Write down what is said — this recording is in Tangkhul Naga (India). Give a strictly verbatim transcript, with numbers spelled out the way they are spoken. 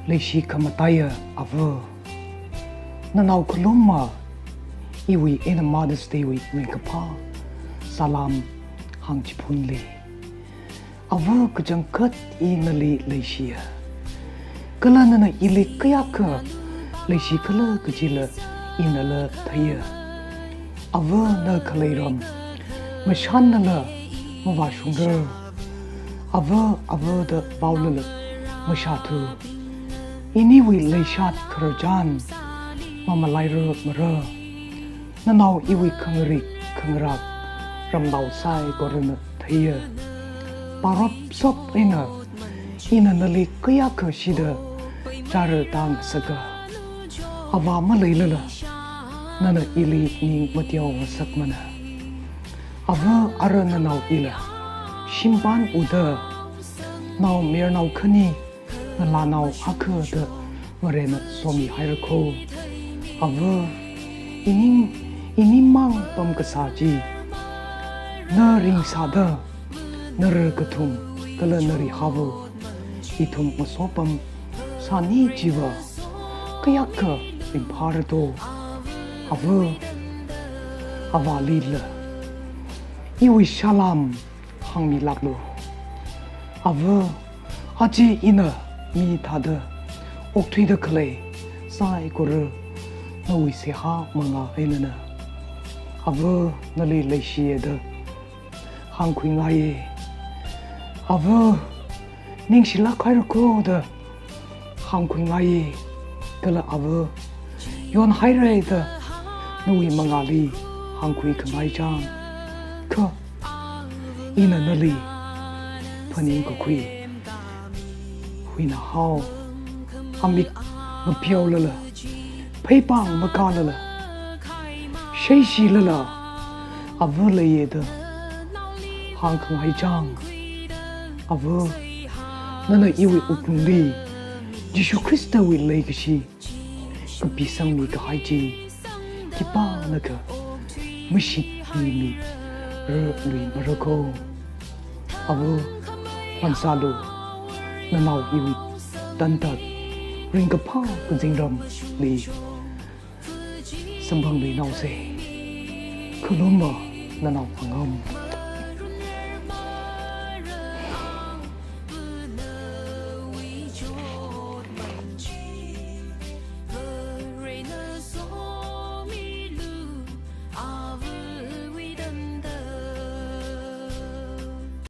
Leishi khamataiya ava, nanao khalumma iwui eina Mother's Day wui ringkaphā salām hāngchiphunli. Ava kachangkhat i nali leishiya. Kala nana ili kayākha leishi khala kajila inala theiya. Ava na khalei ram mashānnala mavāshungra. Ava, ava da paolala mashāthu. Iniwui leishat khararchan mamalaira mara. Nanao iwui khangarik khangarak ramnao saikorana theiya. Parop sop eina ina nali kayākha shida chara tāngasaka. Avā maleilala nana ili ning mateo ngasakmana. Ava ara nanao ila shimpan uda naomayarnao khani ngalānao akha da Varena somihaira kho. Ava, ining, inimang pamkasā chi na ringsāda, nara kathum kala narihaowa ithum masopam sāni chiva kayākha ringphāra do. Ava, avālila iwui salām hāngmilāklu. Ava, aja ina mi thāda okthuida khalei saikora nawui seihā mangā einana. Ava, nali leishiya da hāngkhuingaiya. Ava, ningshilāk haira kho da hāngkhuingaiya. Kala ava, yonhaira da nawui mangāli hāngkhuikhangai chang. Kha ina nali phaningkakhui, huinahao, amik mapheolala, pheipāng makālala, sheishilala ava leiya da hāngkhangai chang. Ava, nana iwui wuklungli Jishu Khristawui leikashi kapisangmi kahai chi khipānakha mashitmimira luimara kho. Ava, phansālu, nanao iwui tantat ringkaphā kazingramli samphangluinaosa. Khalumma nanao angam.